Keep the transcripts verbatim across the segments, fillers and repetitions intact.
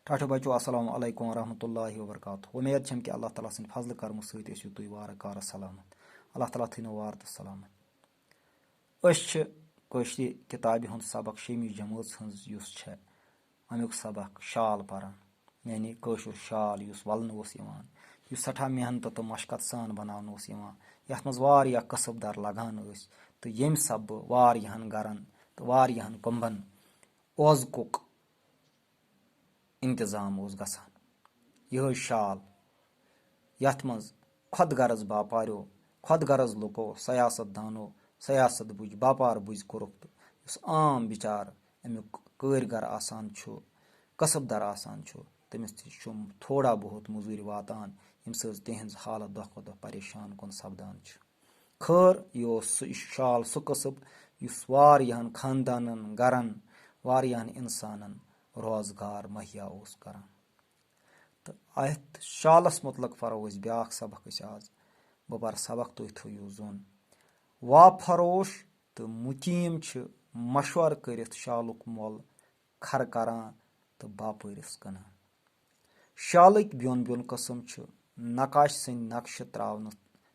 ٹاٹھیو بچو، السلام علیکم ورحمۃ اللہ وبرکاتہ۔ وۄمید چھم کہِ اللہ تعالیٰ سٕنٛدِ فضلہٕ کرمہٕ سۭتۍ ٲسِو تُہۍ وارٕ کارٕ سلامت۔ اللہ تعالیٰ تھٲینو وارٕ تہٕ سلامت۔ أسۍ چھِ کٲشرِ کِتابہِ ہُنٛد سبق شیٚمہِ جمٲژ ہٕنٛز، یُس چھےٚ اَمیُک سبق شال پران، یعنی کٲشُر شال یُس وَلنہٕ اوس یِوان، یُس سٮ۪ٹھاہ محنتہٕ تہٕ مشقت سان بناونہٕ اوس یِوان، یَتھ منٛز واریاہ کسب دار لگان ٲسۍ، تہٕ ییٚمہِ سببہٕ واریاہن گرن تہٕ واریاہن کُمبن اوزکُک انتظام اوس گژھان۔ یِہوٚے شال، یَتھ منٛز خۄد غرض باپاریو، خۄد غرض لُکو، سیاست دانو، سیاست بُج، باپار بُج کوٚرُکھ، تہٕ یُس عام بِچار اَمیُک کٲرۍ گر آسان چھُ، کسب دار آسان چھُ، تٔمِس تہِ چھُ تھوڑا بہت مٔزوٗرۍ واتان، ییٚمہِ سۭتۍ تِہنٛز حالت دۄہ کھۄتہٕ دۄہ پریشان کُن سپدان چھُ۔ خٲر، یہِ اوس سُہ شال، سُہ کسب، یُس واریاہن خاندانن، گرن، واریاہن انسانن روزگار مہیا اوس کران۔ تہٕ اتھ شالس متعلق پرو أسۍ بیاکھ سبق أسۍ آز۔ بہٕ پرٕ سبق، تُہۍ تھٲیِو زوٚن۔ واپھروش تہٕ مُقیٖم چھِ مشورٕ کٔرِتھ شالُک مۄل کھرٕ کران تہٕ باپٲرِس کٕنان۔ شالٕکۍ بیوٚن بیوٚن قٕسم چھِ نقاش سٕنٛدۍ نقشہٕ ترٛاونہٕ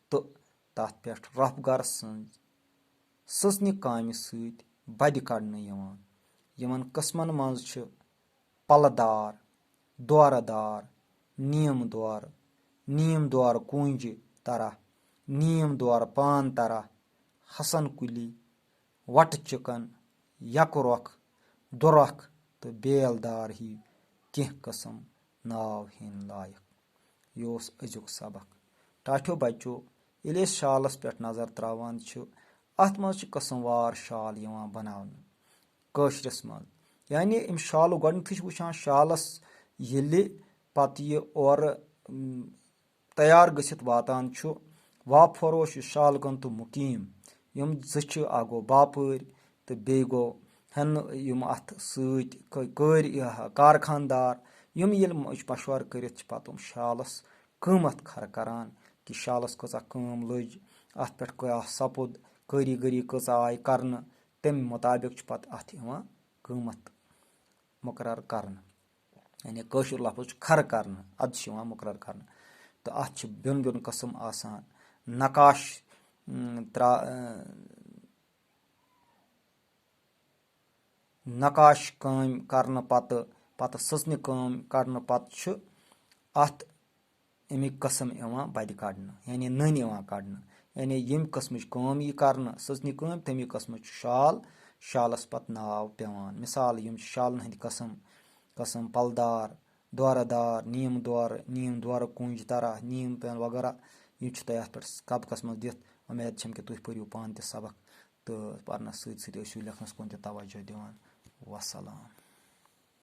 تہٕ تَتھ پٮ۪ٹھ رۄپھ گر سٕنٛز سٕژنہِ کامہِ سۭتۍ بدِ کڑنہٕ یِوان۔ یِمن قٕسمن منٛز چھِ پلہٕ دار، دورٕ دار، نیٖم دورٕ، نیٖم دورٕ کوٗنجہِ طرح، نیٖم دورٕ پان طرح، حسن کُلی، وٹہٕ چِکن، یکہٕ رۄکھ، دُرۄکھ تہٕ بیل دار ہی کینٛہہ قٕسم ناو ہیٚنۍ لایق۔ یہِ اوس أزیُک سبق۔ ٹاٹھیو بچو، ییٚلہِ أسۍ شالس پٮ۪ٹھ نظر تراوان چھِ، اتھ منٛز چھِ قٕسم وار شال یِوان بناونہٕ کٲشرِس منٛز۔ یعنی أمۍ شالُک گۄڈٕنیتھٕے چھِ وٕچھان شالس، ییٚلہِ پتہٕ یہِ اورٕ، اُم، تیار گٔژھِتھ واتان چھُ، واپھروش یُس شالہٕ کٕنہٕ تہٕ مُقیٖم، یِم زٕ چھِ، اکھ گوٚو باپٲرۍ تہٕ بیٚیہِ گوٚو ہٮ۪نہٕ یِم اَتھ سۭتۍ کٲ-، کٲرۍ، یہِ ہا، کارخان دار، یِم ییٚلہِ مش-، مشورٕ کٔرِتھ چھِ پَتہٕ یِم شالَس قۭمَتھ کھَرٕ کَران کہِ شالَس کۭژاہ کٲم لٔج، اَتھ پٮ۪ٹھ کیٛاہ سَپُد، کٲریٖگٔری کۭژاہ آیہِ کَرنہٕ، تَمہِ مُطابِق چھُ پَتہٕ اَتھ یِوان قۭمَتھ مُقرر کَرنہٕ۔ یعنی کٲشُر لفظ چھُ کھرٕ کرنہٕ، اَدٕ چھُ یِوان مُقرر کرنہٕ۔ تہٕ اَتھ چھِ بیوٚن بیوٚن قٕسم آسان۔ نقاش، اۭں، ترا-، اۭں، نقاش کٲم کرنہٕ پتہٕ، پتہٕ سٕژنہِ کٲم کرنہٕ پتہٕ چھُ اَتھ اَمِکۍ قٕسم یِوان بدِ کڑنہٕ، یعنی نٔنۍ یِوان کڑنہٕ۔ یعنی ییٚمہِ قٕسمٕچ کٲم یی کرنہٕ، سٕژنہِ کٲم، تَمی قٕسمٕچ چھُ شال، شالس پتہٕ ناو پٮ۪وان۔ مثال، یِم چھِ شالن ہٕنٛدۍ قٕسم، قٕسم پلدار، دورٕ دار، نیٖم دورٕ، نیٖم دورٕ کُنٛج طرح، نیٖم پٮ۪ن وغیرہ۔ یِم چھِ تۄہہِ اَتھ پٮ۪ٹھ سبقس منٛز دِتھ۔ اُمید چھَم کہِ تُہۍ پٔرِو پانہٕ تہِ سبق تہٕ پرنس سۭتۍ سۭتۍ ٲسِو لیکھنس کُن تہِ توجہ دِوان۔ وسلام۔